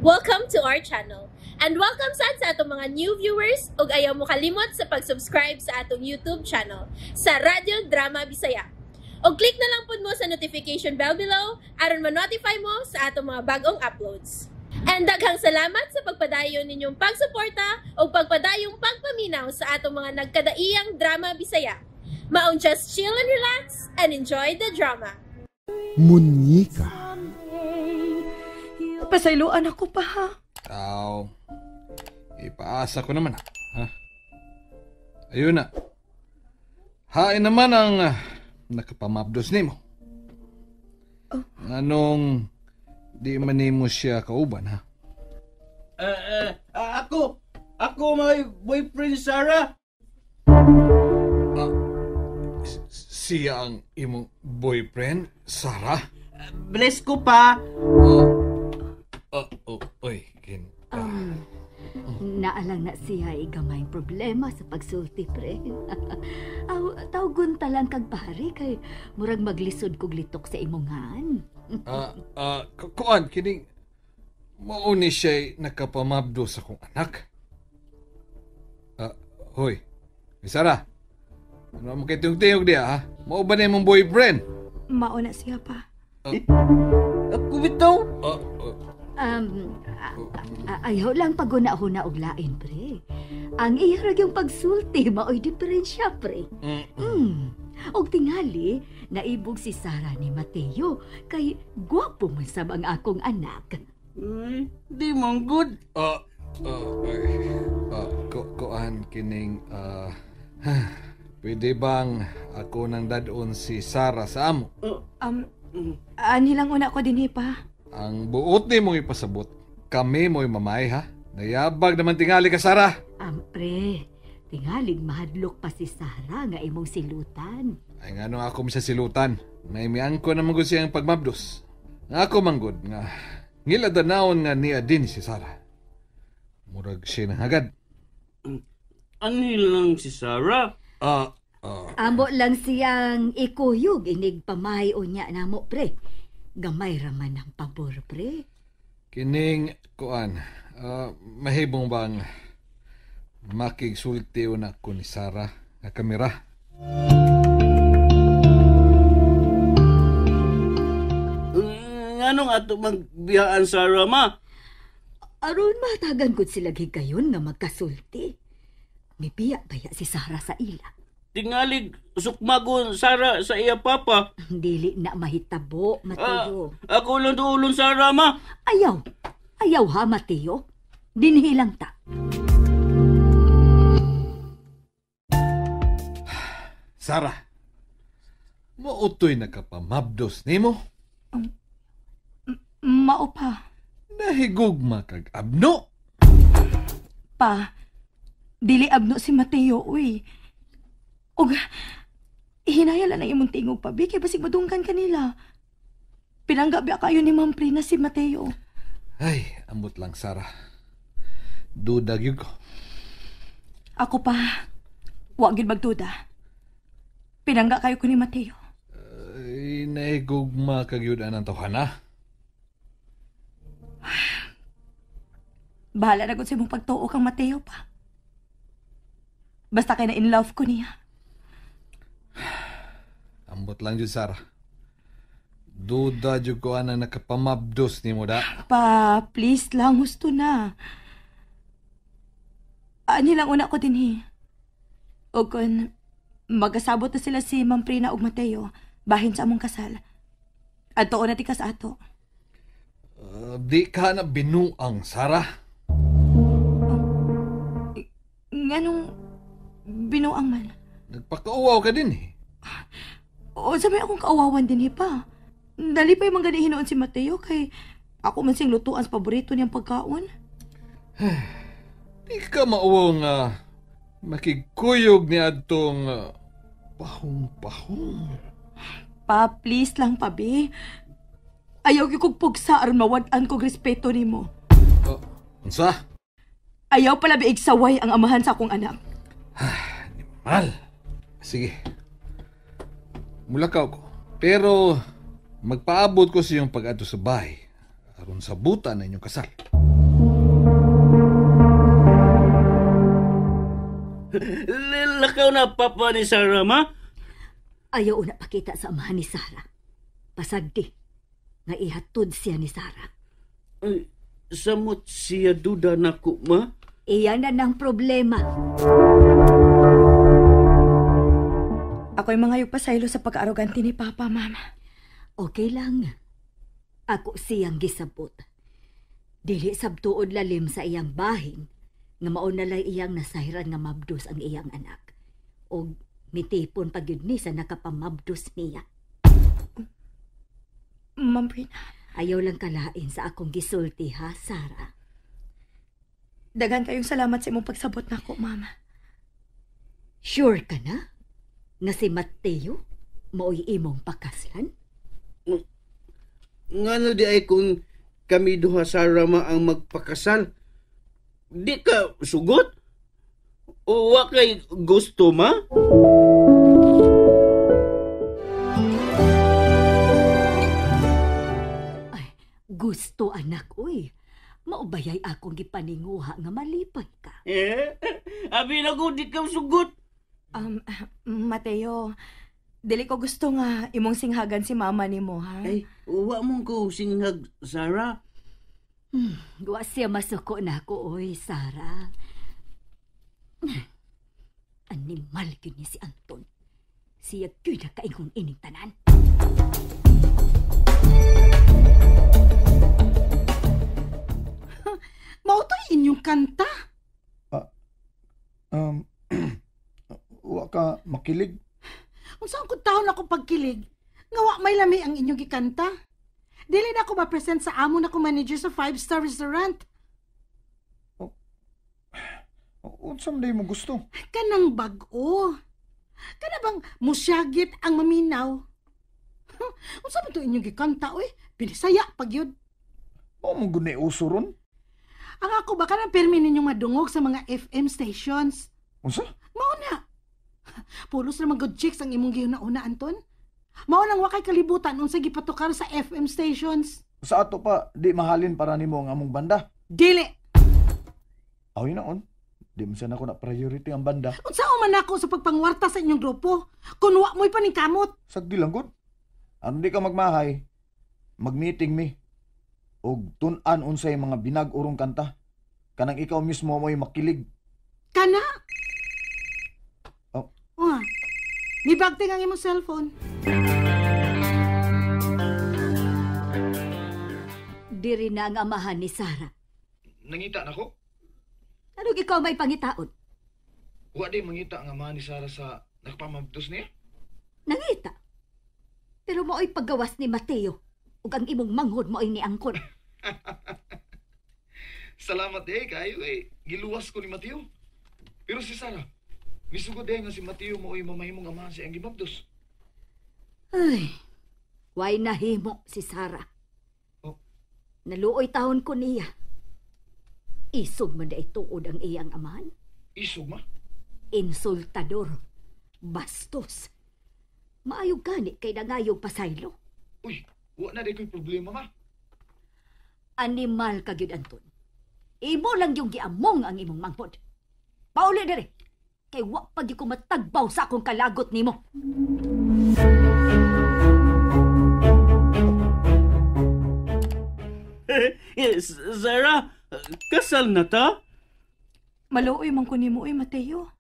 Welcome to our channel. And welcome sad sa atong mga new viewers ug ayaw mo kalimot sa pag-subscribe sa atong YouTube channel sa Radyo Drama Bisaya. Og click na lang pud mo sa notification bell below aron ma-notify mo sa atong mga bagong uploads. And daghang salamat sa pagpadayon ninyong pagsuporta ug pagpadayong pagpaminaw sa atong mga nagkadaiyang drama Bisaya. Maong just chill and relax and enjoy the drama. Munyika. Pasayloan ako pa, ha? Aw, ipaasa ko naman, ha? Ayun na. Hain naman ang nakapamabdos nimo. Oh. Anong di man nimo siya kauban, ha? Ako may boyfriend, Sarah. Siya ang imong boyfriend, Sarah? Bless ko pa. Oh, oy, kin. Naalang na siya ay gamay problema sa pagsulti, pre. Aw, tawgon ta lang kag pare kay murag maglisod kog litok sa imongan. Kuan kining mao ni siya nakapamabdo sa akong anak. Hoy, Sarah. Ano mo kay tiyog-tiyog diya, ha? Mao ba na imong boyfriend? Mao na siya pa. Ako bitaw. Ayaw lang paguna-huna og lain, pre. Ang iya ra gyung pagsulti maoy diferensya, pre. Og tingali, naibog si Sarah ni Mateo kay gwapo man sab ang akong anak. Ay, di man good. Kuan kining pwede bang ako nang dadon si Sarah sa amo? Ani lang una ko dinhi pa. Ang buot ni mong ipasabot, kami mo'y mamay, ha? Nayabag naman tingali ka, Sarah. Pre, tingalig mahadlok pa si Sarah nga imong silutan. Ay, nga nung ako siya silutan, may miangko na manggod siyang pagmabdos. Nga ako manggod nga ngiladanaon nga niya din si Sarah. Murag siya nang hagad. Ani lang si Sarah? Amo lang siyang ikuyog inig pamay o niya namo, pre. Gamay raman ang pabor, pre. Kining kuan, mahibong bang makigsulti na ko ni Sarah nga kamera? Nganong ato magbiyaan, Sarah, ma? Aron matagan gud sila higayon nga magkasulti. Mibiya baya si Sarah sa ila. Tingalig sukmagon Sarah sa iya papa. Dili na mahitabo, Mateo. Ako lang duulon, Sarah, ma. Ayaw. Ayaw ha, Mateo. Dinhi lang ta. Sarah, mautoy nakapamabdos nimo? Mao pa. Nahigugma kag abno. Pa, dili abno si Mateo, uy. Og hinaya lang ang imong tingog pa, bi, kay basig madunggan kanila. Pinangga biya kayo ni Ma'am Prina si Mateo. Ay, ambot lang, Sarah. Duda gyud ko. Ako pa, wa gyud magduda. Pinangga kayo ko ni Mateo. Ay, nahigugma kag yun anang tawhana. Bahala na gud sa imong pagtuo kang Mateo pa. Basta kay na in love ko niya. Ambot lang jud, Sarah. Duda jud ko ana nakapamabdos nimo da. Pa, please lang, husto na. Ani lang una ko dinhi. O kun magasabot na sila si Ma'am Prina ug Mateo bahin sa among kasal. Adto na ti kas ato. Di ka na binuang, Sarah. Nganong binuang man? Nagpakauwaw ka din eh. O sabi akong kauwawan din eh pa. Nalipay man gani hinuon si Mateo kay ako man siyang lutuan sa paborito niyang pagkaon. Di ka mauwaw nga makigkuyog ni adtong pahong-pahong. Pa, please lang pa, be. Ayaw gyud kog pugsa aron mawad-an kog respeto nimo. Unsa? Ayaw pala biig saway ang amahan sa akong anak. Mal. Sige. Mulakaw ko. Pero magpaabot ko sa iyong pag-adto sa bahay aron sabutan na inyong kasal. Lakaw na papa ni Sarah, ma. Ayaw una pakita sa amahan ni Sarah. Pasagdi nga ihatod siya ni Sarah. Ay, samot siya duda nako, ma. Iyan na ng problema. Ako'y mga pasaylo sa pag-arogante ni Papa, Mama. Okay lang. Ako siyang gisabot. Dili sabtuod lalim sa iyang bahin nga mao nalay iyang nasayran nga mabdos ang iyang anak. Og mitipon pa gyud ni sa nakapamabdos niya. Ma'am Rina, Ayaw lang kalain sa akong gisulti ha, Sarah. Daghan kayong salamat sa imong pagsabot nako, Mama. Sure ka na? Nga si Mateo mao'y imong pakaslan? Ngano di ay kung kami duha, Sarah, ma, ang magpakasal? Di ka sugot? O wa kay gusto, ma? Ay, gusto anak, uy. Maubayay akong gipaninguha nga malipay ka. Eh, abi na ko, di ka sugot. Mateo, dili ko gusto nga imong singhagan si mama nimo, ha? Ay, wa mong ko singhag, Sarah. Wa siya masuko na ako, oy, Sarah. Animal gyud ni si Anton. Siya gyud ang kaingon ining tanan. Mao to'y inyong kanta. Wa ka makilig. Unsa ang taon ako pagkilig? Nga wa may lami ang inyong gikanta. Dili na ako ma-present sa amo na ko manager sa 5-star restaurant. Oh, unsa man day mo gusto? Kanang bag-o. Kana bang musyagit ang maminaw? Unsa man to inyong gikanta oy? Binisaya pag yun. Mao man gud ni uso ron. Ang ako ba kanang pirmi ninyong madungog sa mga FM stations? Unsa? Mao na. Pulos na good chicks ang imong gihuna-una, Anton. Mao nang wakay kalibutan unsa gipatukar sa FM stations. Sa ato pa, di mahalin para nimo ang among banda. Dili. Aw naon. Di man sana ko na priority ang banda. Unsa man ako sa pagpangwarta sa inyong grupo? Kun wa mo'y paningkamot. Sagdi lang gud. Ano di ka magmahay? Mag-meeting mi. Og tun-an unsay mga binag-urong kanta. Kanang ikaw mismo mo'y makilig. Kana? Oh. Oh. Mibagting ang imong cellphone. Diri na ang amahan ni Sarah. Nangita nako. Anong ikaw may pangitaon? Wa di mangita ang amahan ni Sarah sa nakapamabdos niya. Nangita. Pero mao'y paggawas ni Mateo ug ang imong manghod mao'y niangkon. Salamat kayo giluwas ko ni Mateo. Pero si Sarah, misugod nga si Mateo mao'y mamahimong amahan sa iyang gimabdos. Ay, way nahimo si Sarah. Oh. Naluoy taon ko niya. Isog man day tuod ang iyang amahan. Isog ma? Insultador. Bastos. Maayo gani kay nangayog pasaylo. Uy, wa na day ko'y problema ma. Animal ka gyud, Anton. Imo lang yung giamong ang imong manghod. Pauli diri. Kay wa pa gyud ko matagbaw sa akong kalagot nimo. Sarah, kasal na ta? Maluoy man ko nimo, oy, Mateo.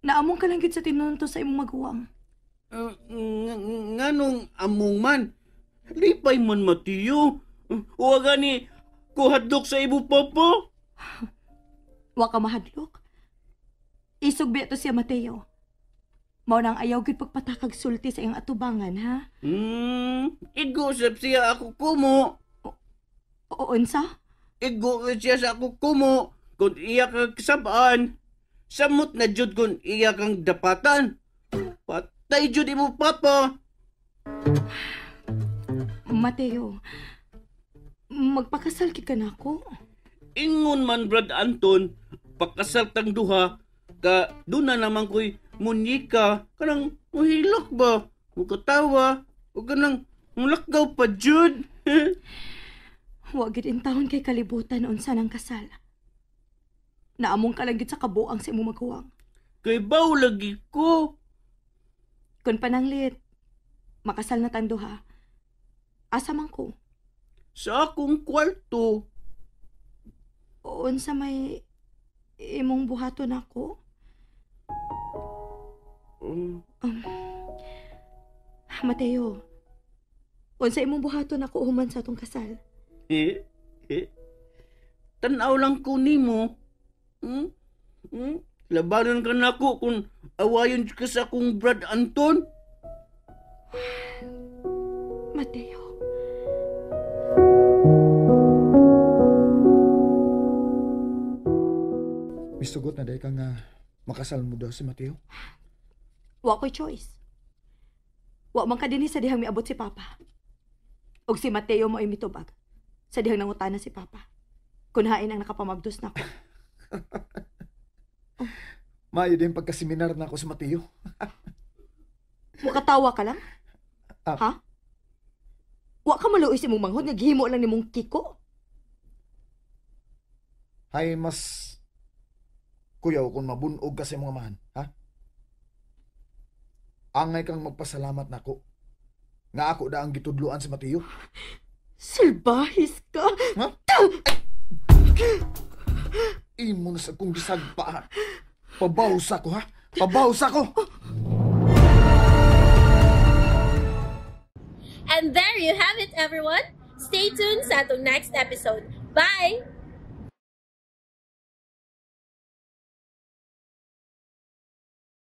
Naamong ka lang gyud sa tinunto sa imong maguwang. Nganong among man? Lipay man, Mateo. Wa gani kuhadlok sa imo papa. Wa ka mahadlok. Isog biya to siya, Mateo. Mao nang ayaw gyud pagpatakag sulti sa iyang atubangan, ha? Igo sab siya ako kumo. Oo, unsa? Igo siya sa ako kumo kung iya kang kasabaan. Samot na jud kung iya kang dapatan. Patay jud imo papa. Mateo, magpakasal ka na ako. Ingon man, Brad Anton, pakasal tang duha, ka doon na naman ko'y munyika, kanang muhilok ba, mukatawa, o kanang mulakgaw pa jud. Wa gid in taon kay kalibutan unsa nang kasal. Naamong ka lang gyud sa kabuang sa imong maguwang. Kay baw lagi ko. Kun pananglit, makasal na tang duha. Asa man ko? Sa akong kwarto. Unsa may imong buhaton ako? Mateo, unsa imong buhaton ako human sa atong kasal? Tan-aw lang ko nimo. Labanan ka nako kung awayon ka sa akong Brad Anton. Mateo. Misugot na dahil ka nga makasal mo daw si Mateo. Wa ko'y choice. Wa man ka dinhi sa dihang miabot si Papa. Og si Mateo mo'y mitubag sa dihang nangutana si Papa. Kunhain ang nakapamabdos nako. Maayo din pagkaseminar na ako sa Mateo. Mukatawa ka lang? Ha? Wa ka maluoy sa imong manghod nga gihimo lang nimong Kiko? Hay mas kuyaw kung mabunog ka sa imong amahan, ha? Angay kang magpasalamat nako. Nga ako da ang gitudloan si Mateo. Salbahis ka! Ha? Imo na sa kong gisagpa, ha? Pabaw sa ko, ha? Pabaw sa ko! And there you have it, everyone. Stay tuned sa atong next episode. Bye!